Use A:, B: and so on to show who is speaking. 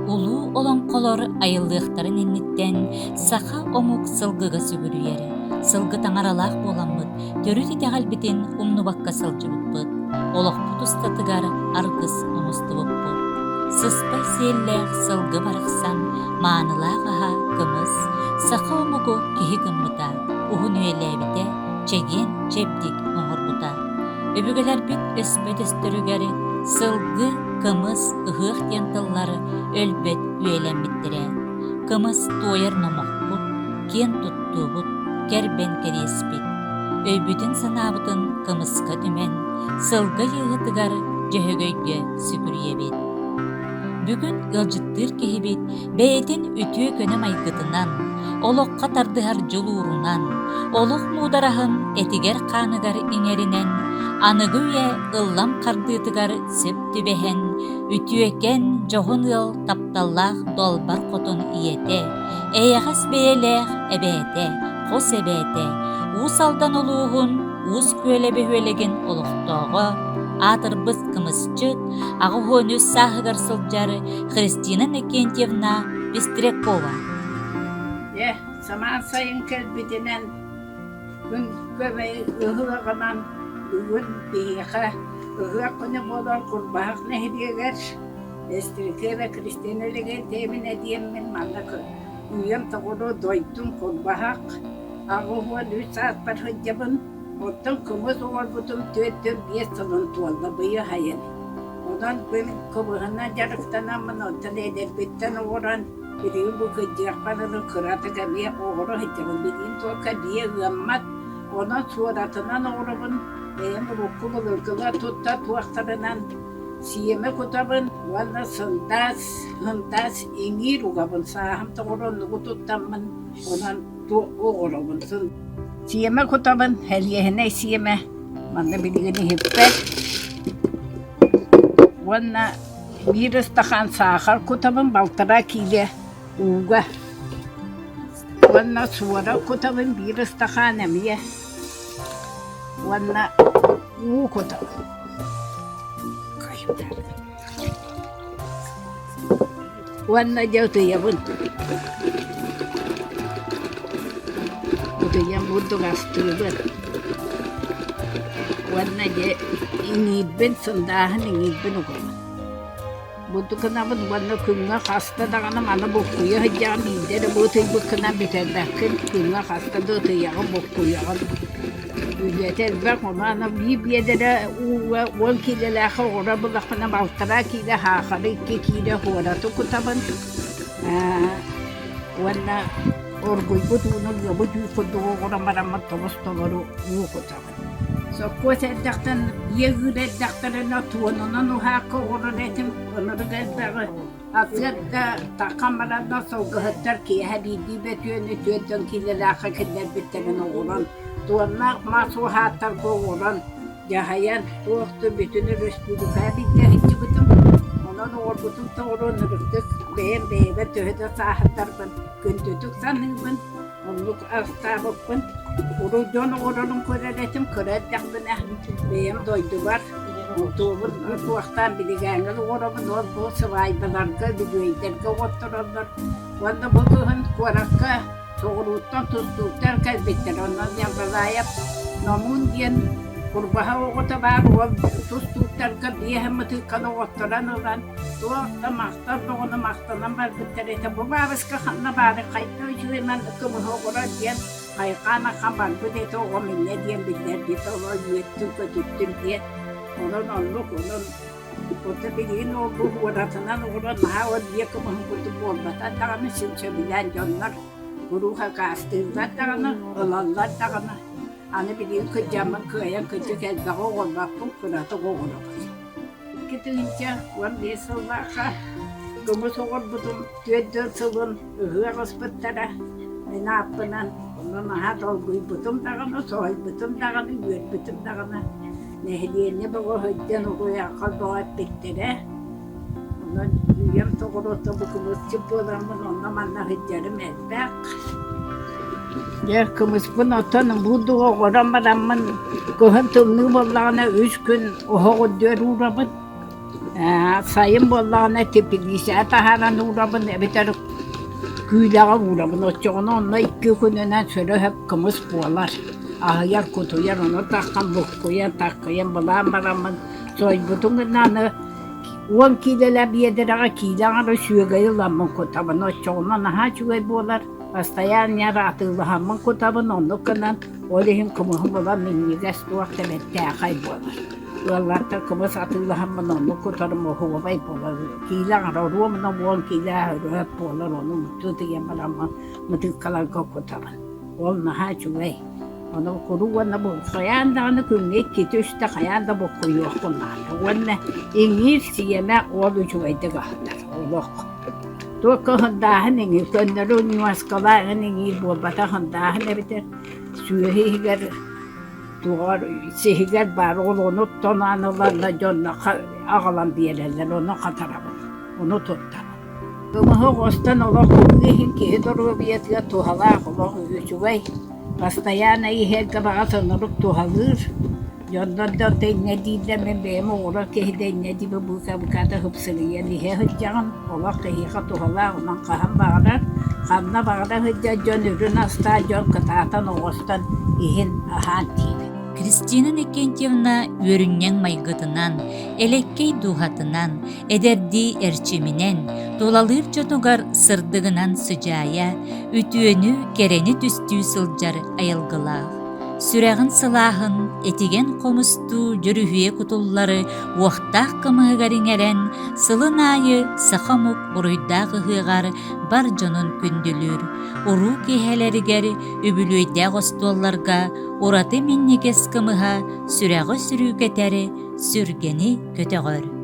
A: Улуу олоҥхолор айыллыахтарын инниттэн саха омук сылгыга сүгүрүйэр, сылгы таҥаралаах буоламмыт төрүт итэҕэлбитин умнубакка сылдьыбыппыт, олохпут устатыгар аргыс оҥостубуппут. Сыспай сиэллээх сылгы барахсан маанылаах аһа кымыс, саха омугу киһи гыммыта, уһун үйэлээбитэ, чэгиэн чэбдик оҥорбута. Өбүгэлэрбит өспөт өстөрүгэр сылгы, кымыс, ыһыах диэн тыллары өлбөт үйэлэммиттэрэ. Кымыс туойар номохпут, киэн туттуубут, кэрбэн кэриэспит. Өйбүтүн-санаабытын кымыска түмэн, сылгы ыйыытыгар Дьөһөгөйгө сүгүрүйэбит. Бүгүн ыалдьыттыыр киһибит бэйэтин үтүө-көнө майгытынан, олоххо тардыһар дьулуурунан, олох муудараһын этигэр-хааныгар иҥэринэн, аныгы үйэ ыллам хардыытыгар сөп түбэһэн, үтүөкэн, дьоһун ыал тапталлаах далбар хотун ийэтэ, эйэҕэс бэйэлээх эбээтэ, хос эбээтэ, Уус Алдан улууһун Уус Күөлэ бөһүөлэгин олохтооҕо, аатырбыт кымысчыт, 83 сааһыгар сылдьар Христина Иннокентьевна Пестрякова.
B: Дьэ, самаан сайын кэлбитинэн күн көмөй ыһыаҕынан бүгүн биһиэхэ ыһыах күнэ буолар Курбаһах нэһилиэгэр Пестрякова Кристина Легентьевна диэммин манна үйэм тоҕоро дойдум Курбаһах 83 сааспар сылдьабын. Оттон кымыс оҥорбутум 45 сылын туолла быйыл сайын. Онон күн кымыһынан дьарыктанаммын, онтон эдэрбиттэн оҥорон, билигин бу кырдьыахпар дылы кыратык эмиэ оҥоро сылдьабын. Билигин туохха биэ ыаммат, онон суоратынан оҥоробун. Бэйэм урукку былыргылар тутта туохтарынан сиэмэ кутабын уонна сындаас, сындаас иҥиир угабын. Сааһым тоҕоро оннугу туттаммын, онон оҥоробун. Сиэмэ кутабын, сэлиэһинэй сиэмэ, манна билигин иһиппэт. Уонна биир ыстакаан саахар кутабын, балтараа киилэ ууга. Уонна суора кутабын биир ыстакаан эмиэ. Уонна уу кутабын. Уонна дьэ утуйабын. Утуйан бурдук астыыбын. Уонна дьэ иҥиирбин, сындааһын иҥиирбин угабын. Бурдук гынабын уонна күҥҥэ хаста даҕаны маны буккуйа сылдьаҕын биирдэ эрэ бу ытыйбыккынан бүтэрбэккин, күҥҥэ хаста да ытыйаҕын, буккуйаҕын. Үлэтэ элбэх, ону аны биир биэдэрэ ууга 10 киилэлээх оҕура буллахпына балтараа киилэ саахары, икки киилэ хуораты кутабын уонна оргуйбут ууну ыабыт уу курдук оҕуран бараммын тобус толору уу кутабын. Сопхуос эрдэхтэн биэ ыыр эрдэхтэринэ туонунан уһаакка оҕурар этим, ынырык элбэҕи Сарсыарда таххан бараннар сылгыһыттар киэһэ биирдии бөтүөнү 40 киилэлээххэ киллэрбиттэрин оҕуран, туоннаах мас уһааттарга оҕуран, дьаһайан, туох да бүтүн өрөспүүбүлүкэҕэ билдэ сылдьыбытым. Онон оҕорбутум тоҕоруон ырыктык бэйэм бэйэбэр төһө да сааһырдарбын күндүтүк саныыбын. Оннук астаабыппын. Урут дьон оҕолорун көрөр этим, кыра эрдэхпинэ бэйэм дойдубар туобун туохтаан билигээҥҥэ оҕоробун, ол бу сыбаайбаларга, үбүлүөйдэргэ оҕоттороллор. Уонна бу кыһын куоракка соҕурууттан тустууктар кэлбиттэр. Онно Ньалбалаайап Номуун диэн курбаһа оҕото баар уол тустууктарга биэһэ мытыыкканы оҕотторон ылан туох да махтал бөҕөнү махтанан барбыттар этэ. Бу баабыска ханна баары хайда үчүгэй маннык кымыһы оҕорор диэн хайҕаан ахан барбыт этэ оҕом инньэ диэн биллэрбит олор үөттүн көтүттүн диэн. Онон оннук онон Оттон билигин ол бу уоратынан оҕорон наһаа ол биэ кымыһын курдук буолбатар даҕаны син сөбүлээн дьоннор куруук акаастыыллар даҕаны, ылаллар даҕаны. Аны билигин кырдьаммын кыайан кырдьык элбэҕи оҕорбоппун, кыратык оҕоробун. 2015 сыллаахха кымыс оҕорбутум 40 сылын ыһыах ыспыттара мин ааппынан. Онно наһаа долгуйбутум даҕаны, соһуйбутум даҕаны, үөрбүтүм даҕаны. Нэһилиэнньэ бөҕө сылдьан уруйаахха бөҕө эппиттэрэ. Онон үйэм тоҕуруота бу кымысчыт буоламмын онно-манна сылдьарым элбэх. Дьэ кымыспын оттон бурдук оҕорон бараммын кыһын тымныы буоллаҕына үс күн оһох үрдүгэр уурабын. Сайын буоллаҕына тэпилиисэҕэ таһааран уурабын эбэтэр күүлэҕэ уурабын. Оччоҕуна онно икки күнүнэн сөрө-сөп кымыс буолар. Аһыйар, кутуйар, ону таххан буккуйан, таккыйан былаан бараммын сойбутун гына аны 10 киилэлээх биэдэрэҕэ киилэ аҥара сүөгэйи ыламмын кутабын. Оччоҕуна наһаа үчүгэй буолар. Бастайаан атыылаһаммын кутабын, оннук гынан ол иһин кымыһым ыла минньигэс туох да бэртээхэй буолар. Ыаллартан кымыс атыылаһаммын оннук кутарым оһуобай буолар. Киилэ аҥара оруобуна 10 киилэ өрөөт буолар, ону мутуу бараммын мытыыккаларга кутабын. Ол наһаа үчүгэй. Ону куруук уонна бу хайаан даҕаны күҥҥэ иккитэ-үстэ хайаан да буккуйуоххун наада. Уонна иҥиир сиэмэ ол үчүгэйдик аһатар олох. Туохха ыһындааһын иҥиир, көннөрү ньуоскалааһын иҥиир буолбатах ыһындааһын эбэтэр сүөһү иһигэр туоҕар сиһигэр баар ол ону тоноон ыланна дьонно аҕалан биэрэллэр, ону хатарабын, ону туттабын. Кымыһы оҕустан олох кымыы иһин киһи доруобуйатыгар туһалаах олох үчүгэй. Бастайаана иһэргэ баҕас онорук туһалыыр. Дьоннор да оттон инньэ дииллэр, мин бэйэм оҕолор киһи да инньэ диибин быыкабыкаата ыпсырыйан иһэ сылдьаҕын. Олох киһиэхэ туһалаах, онон хаһан баҕарар, ханна баҕарар сылдьар дьон үрүн астаах дьон кытаатан оҕустан иһин аһаан диибин.
A: Кристина Иннокентьевна үөрүнньэҥ майгытынан, элэккэй дууһатынан, эдэрдии эрчиминэн, тулалыыр дьонугар сырдыгынан сыдьаайа, үтүөнү, кэрэни түстүү сылдьар айылгылаах. Сүрэҕин сылааһын этигэн хомустуу дьүрүһүйэ кутуллары уохтаах кымыһыгар иҥэрэн, сылын аайы саха омук буруйдаах ыһыаҕар бар дьонун күндүлүүр, уруу киэһэлэригэр үбүлүөйдээх остуолларга ураты минньигэс кымыһа сүрэҕи сүрүүкэтэр, сүргэни көтөҕөр.